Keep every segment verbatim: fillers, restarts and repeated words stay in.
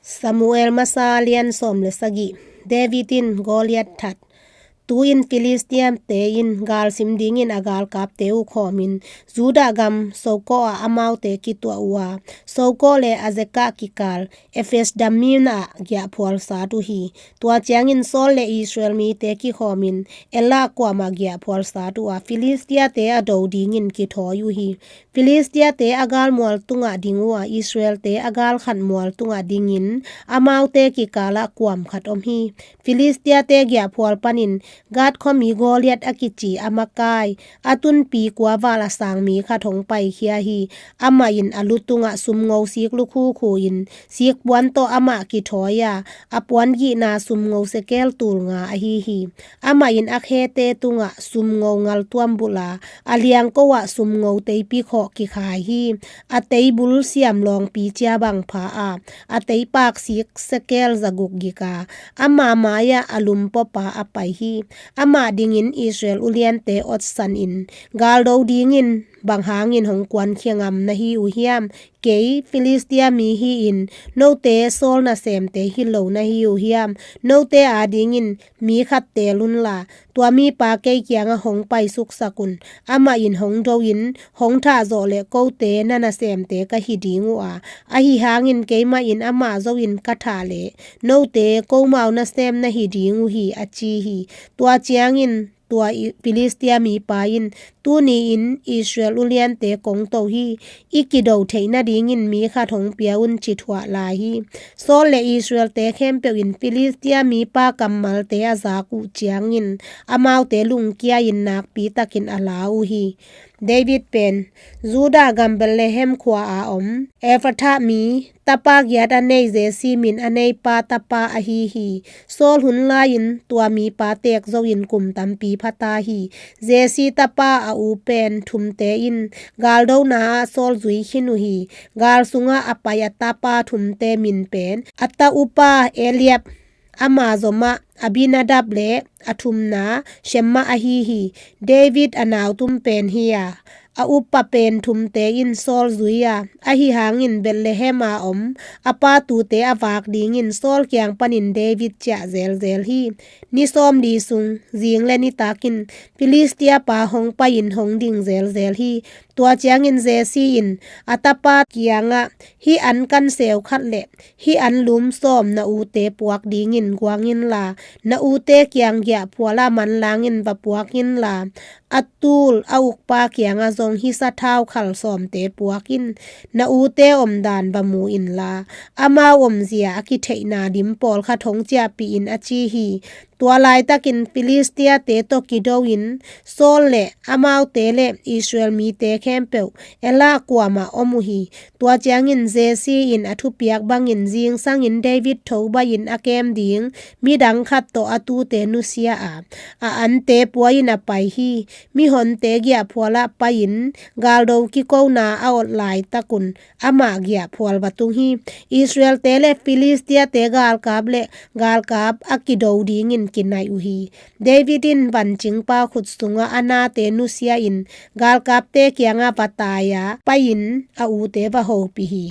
Samuel masa lian sawm le sagih. David in Goliath that. Tu-in Filistia-te in galsim dingin a galkapte uh khawmin Judah gam Soko ah amaute kituah uh a, Soko le Azekah kikal Ephes-dammim ah giahphual sat uh hi. Tua ciangin Saul le Israel mite kikhawmin Elah kuamah giahphual sat uh a, Filistia-te a do dingin kithawi uh hi. Filistia-te a galmual tungah ding uh a, Israel-te a galkhat mual tungah dingin amaute kikalah kuam khat om hi. Filistia-te giahphual panin Gath khuami Goliath a kici a makai, a tunpi kua val a sang mi khat hong paikhia hi. Amah in a lu tungah sumngo sik lukhukhu in, sikpuan tawh amah kithawi a, a puan gihna sumngo sekel tul nga ahi hi. Amah in a khete tungah sumngo ngaltuam bulh a, a liangko ah sumngo teipi khawh kikhai hi. A teibul siam lawngpi cia bang pha a, a teipak sik sekel zaguk gik a, ama mai-ah a lumpuapa a pai hi. Amah dingin Israel uliante otsan in, galdo dingin bang hangin hong kuankhia ngam na hi uh hiam? Kei Filistia mi hi-in note Saul nasemte hi lo na hi uh hiam? Note adingin mi khat teel unla, tua mipa kei kiangah hong paisuksak un. Amah in hong do-in hong thahzawh leh kote na nasemte ka hi ding uh a, ahi hangin keimah in amah zo-in ka thah leh note komau nasem na hi ding uh hi, a ci hi. Tua ciangin tua i-, Filistia mipa in, tuni-in Israel uliante kong to hi, i kido theih nadingin mi khat hong pia un, ci thuah lai hi. Saul le Israel-te khempeuh in Filistia mipa kammalte a zak uh ciangin amaute lungkia-in nakpitakin a la uh hi. David pen Judah gam Bethlehem khua-a om Ephrathah mi, tapa giat a nei Jesse min a neipa tapa ahi hi. Saul hun lai-in tua mipa teek zo-in kum tampi phata hi. Jesse tapa a u pen thumte in galdona-ah Saul zui khin uh hi. Gal sungah a pai a tapa thumte min pen a ta upa Eliab, ama zomah Abinadab le a thumna Shema ahi hi. David a nautum pen hi a, a upa pen thumte in Saul zui a, ahi hangin Bethlehem-a om a pa tuute a vak dingin Saul kiang panin David ciah zelzel hi. Ni sawmli sung zing le nitakin Filistia pa hong pai-in hong ding zelzel hi. Tua ciangin Jesse in a tapa kiangah, hih an kan seu khat le hih an lum sawm na ute puak dingin guang inla, na ute kiang giahphual-ah manlangin va puak inla, a tul a ukpa kiangah zong hih sathau khal sawmte puak in, na ute omdan va mu inla, amau omzia a kitheihna lim pawlkhat hong ciahpih in, a ci hi. Tua laitakin Filistia-te tawh kido-in Saul le amaute le Israel mite khempeuh Elah kuamah om uh hi. Tua ciangin Jesse in a thupiak bangin zingsangin David tho bai-in a kem ding midang khat tawh a tute nusia a, a ante pua-in a pai hi. Mihonte giahphual-ah pai-in galdo kikona a ot laitakun amah giahphual va tung hi. Israel-te le Filistia-te galkap le galkap a kido dingin kinai uh hi. David in vancingpa khut sungah a nate nusia-in galkapte kiangah va tai-a pai-in a ute va hopih hi.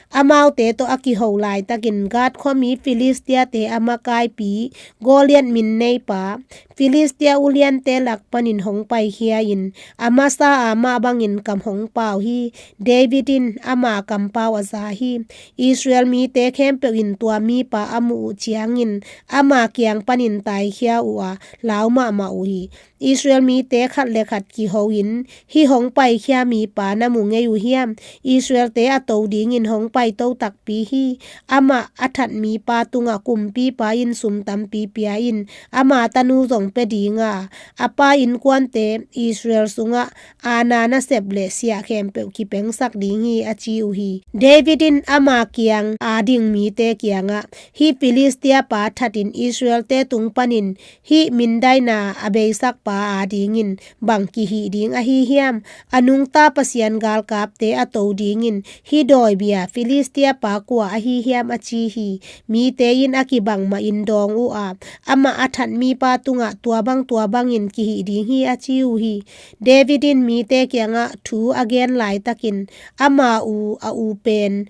Amaute tawh a kiho laitakin Gath khuami Filistia-te a makaipi Goliath min neipa, Filistia uliante lak panin hong paikhia-in a masa-a mah bangin kam hong pau hi. David in ama kampau a za hi. Israel mite khempeuh in tua mipa a muh uh ciangin ama kiang panin taikhia uh a, lau mahmah uh hi. Israel mite khat le khat kiho-in, hih hong paikhia mipa na mu ngei uh hiam? Israel-te a to dingin hong paito takpi hi. Amah a that mipa tungah kumpipa in sum tampi pia in, ama tanu zong pia ding a, a pa innkuante Israel sungah aana nasep le siah khempeuh kipengsak ding hi, a ci uh hi. David in ama kiang a ding mite kiangah, hih Filistia pa thatin Israel-te tung panin hih mindaina a beisakpa adingin bang kihih ding ahi hiam? A nungta Pasian galkapte a to dingin hih dawibia Filistia pa kua ahi hiam, a ci hi. Mite in a kibang mahin dawng uh a, amah a that mipa tungah tua bang tua bangin kihih ding hi, a ci uh hi. David in mite kiangah thu a gen laitakin ama u, a u pen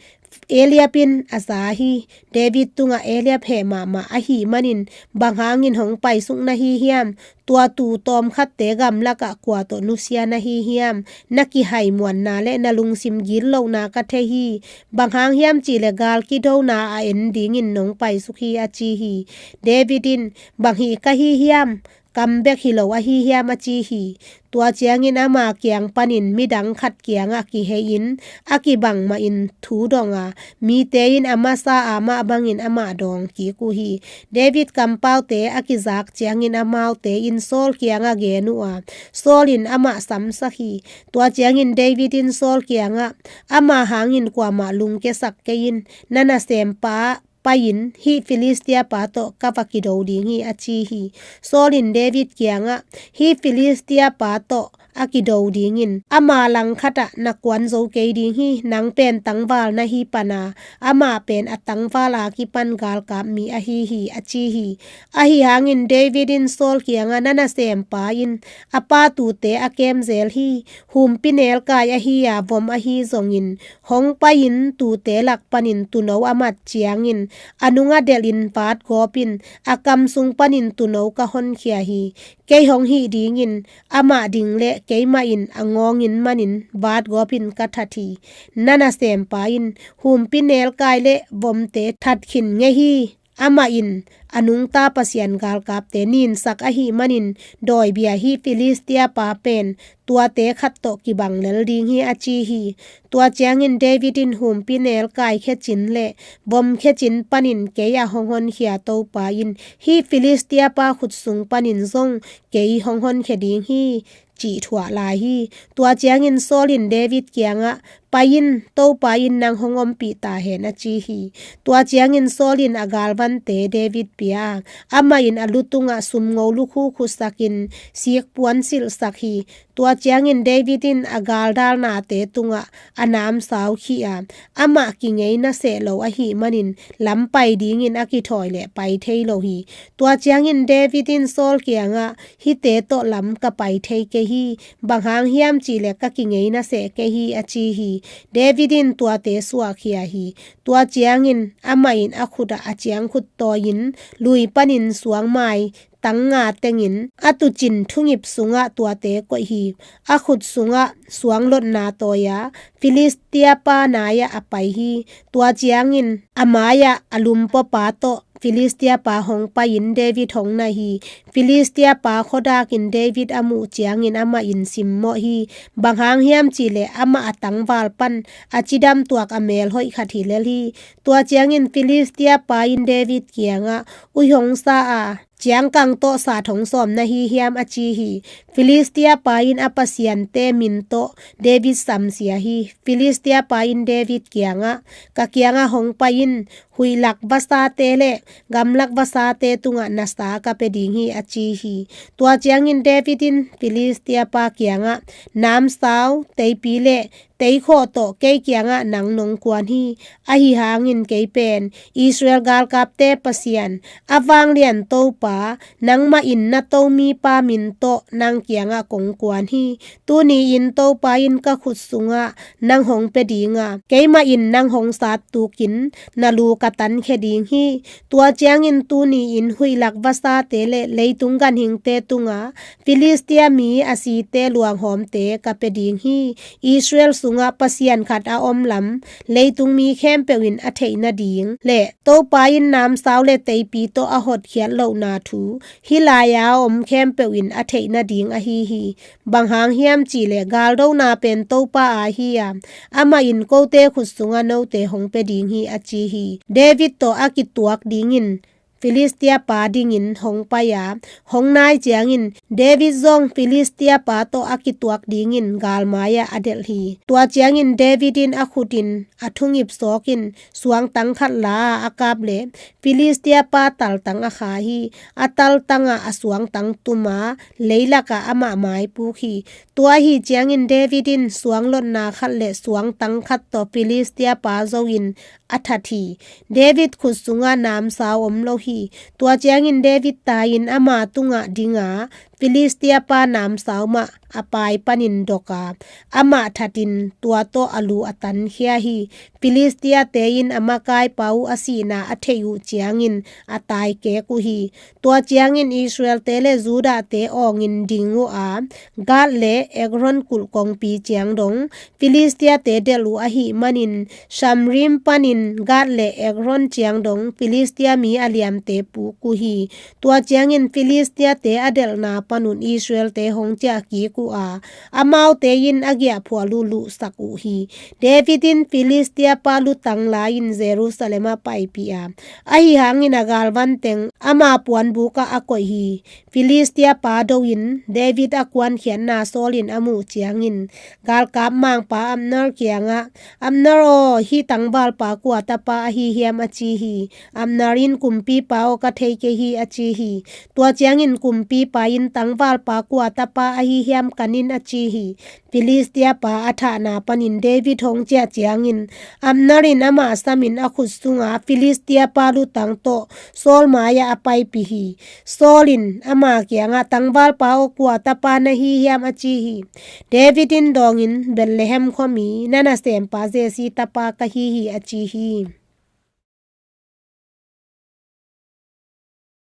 Eliab in a za hi. David tungah Eliab heh mahmah ahih manin bang hangin hong paisuk na hi hiam? Tua tuu tawmkhatte gamlakah kua tawh nusia na hi hiam? Na kihaimuanna le na lungsim gitlohna ka thei hi. Bang hang hiam cihleh gal kidona a en dingin nong paisuk hi, a ci hi. David in, bang hih ka hi hiam? Kam bek hi lo ahi hiam, a ci hi. Tua ciangin ama kiang panin midang khat kiangah kihei-in a kibang mahin thu dong a, mite in a masa a mah bangin amah dawng kik uh hi. David kampaute a kizak ciangin amaute in Saul kiangah gen uh a, Saul in amah samsak hi. Tua ciangin David in Saul kiangah, ama hangin kuamah lungkiasak kei in, na nasempa pai-in hih Filistia pa tawh ka va kido ding hi, a ci hi. Saul in David kiangah, hih Filistia pa tawh a kido dingin ama langkhatah na kuan zo kei ding hi. Nang pen tangval na hi pan a, amah pen a tangval a kipan galkap mi ahi hi, a ci hi. Ahi hangin David in Saul kiangah, na nasempa in a pa tuute a kem zel hi. Humpinelkai ahi a vom ahi zongin hong pai-in tuute lak panin tuuno a mat ciangin a nung a delhin vatgawp in, a kam sung panin tuuno ka honkhia hi. Kei hong hih dingin amah ding le keimah in a ngawngin manin vatgawp in ka that hi. Na nasempa in humpinelkai le vomte that khin ngei hi. Amah in a nungta Pasian galkapte ninsak ahih manin dawibia hih Filistia pa pen tuate khat tawh kibang lel ding hi, a ci hi. Tua ciangin David in humpinelkai khecin le vom khecin panin kei a hong honkhia Topa in hih Filistia pa khut sung panin zong kei hong honkhia ding hi, cih thuah lai hi. Tua ciangin Saul in David kiangah, pai in, Topa in nang hong ompih ta hen, a ci hi. Tua ciangin Saul in a galvante David pia a, amah in a lu tungah sumngo lukhu khutsakin sikpuan silhsak hi. Tua ciangin David in a galdalnate tungah a namsau khih a, amah kingeina seh lo ahih manin lam pai dingin a kithawi leh pai thei lo hi. Tua ciangin David in Saul kiangah, hihte tawh lam ka pai thei kei hi. Bang hang hiam cihleh ka kingeina seh kei hi, a ci hi. David in tuate suahkhia hi. Tua ciangin amah in a khutah a ciangkhut tawi-in lui panin suangmai tang nga tengin a tuucin thungip sungah tuate koih hi. A khut sungah suanglotna tawi-a Filistia pa nai-ah a pai hi. Tua ciangin a mai-ah a lumpuapa tawh Filistia pa hong pai-in David hong nai hi. Filistia pa khuadakin David a muh ciangin amah in simmawh hi. Bang hang hiam cihleh amah a tangval pan a cidam tuak a melhoih khat hi lel hi. Tua ciangin Filistia pa in David kiangah, ui hong sa a, ciangkang tawh sat hong sawm na hi hiam, a ci hi. Filistia pa in a pasiante min tawh David samsia hi. Filistia pa in David kiangah, ka kiangah hong pai in, huihlak vasate le gamlak vasate tungah na sa ka pia ding hi, a ci hi. Tua ciangin David in Filistia pa kiangah, namsau, teipi le teikhawh tawh kei kiangah nang nong kuan hi. Ahi hangin kei pen Israel galkapte Pasian, a vanglian Topa, nangmah in na tomipa min tawh nang kiangah kong kuan hi. Tuni-in Topa in ka khut sungah nang hong pia ding a, keimah in nang hong sat tukin na lu ka tankhia ding hi. Tua ciangin tuni-in huihlak vasate le leitung ganhingte tungah Filistia mi a site luanghawmte ka pia ding hi. Israel sungah Pasian khat a om lam leitung mi khempeuh in a theih nading le Topa in namsau le teipi tawh a hotkhiat lohna thu hih lai-a a om khempeuh in a theih nading ahi hi. Bang hang hiam cihleh galdona pen Topa aa hi a, amah in kote khut sungah note hong pia ding hi, a ci hi. David tawh a kituak dingin Filistia pa dingin hong pai a, hong nai ciangin David zong Filistia pa tawh a kituak dingin galmai-ah a delh hi. Tua ciangin David in a khut in a thungip sawkin suangtang khat la a, a kap leh Filistia pa taltang a kha hi. A taltangah a suangtang tum a, leilakah amah maipuk hi. Tua ahi ciangin David in suanglotna khat le suangtang khat tawh Filistia pa zo-in a that hi. David khut sungah namsau om lo hi. Tua ciangin David tai-in ama tungah ding a, Filistia pa namsau mah a pai panin dok a, amah thatin tua tawh a lu a tankhia hi. Filistia-te in a makaipa uh a sihna a theih uh ciangin a taikek uh hi. Tua ciangin Israel-te le Judah-te awngin ding uh a, Gath le Ekron kulh kongpi ciang dong Filistia-te delh uh ahih manin, Samrim panin Gath le Ekron ciang dong Filistia mi a liamte puk uh hi. Tua ciangin Filistia-te a delhna panun Israel-te hong ciah kik uh a, amaute in a giahphual uh luhsak uh hi. David in Filistia pa lutang la-in Jerusalem ah paipih a, ahi hangin a galvan teng ama puanbuk ah a koih hi. Filistia pa do-in David a kuankhiatna Saul in a muh ciangin, galkap mangpa Abner kiangah, "Abner aw, hih tangvalpa kua tapa ahi hiam?" a ci hi. Abner in, "Kumpipa aw, ka thei kei hi," a ci hi. Tua ciangin kumpipa in, "Tangvalpa kua tapa ahi hiam, kan in," a ci hi. Filistia pa a thahna panin David hong ciah ciangin, Abner in amah samin a khut sunga Filistia pa lutang tawh Saul mai-ah a paipih hi. Saul in ama kiangah, "Tangvalpa aw, kua tapa na hi hiam?" a ci hi. David in dawngin, "Bethlehem khuami na nasempa Jesse tapa ka hi hi," a ci hi.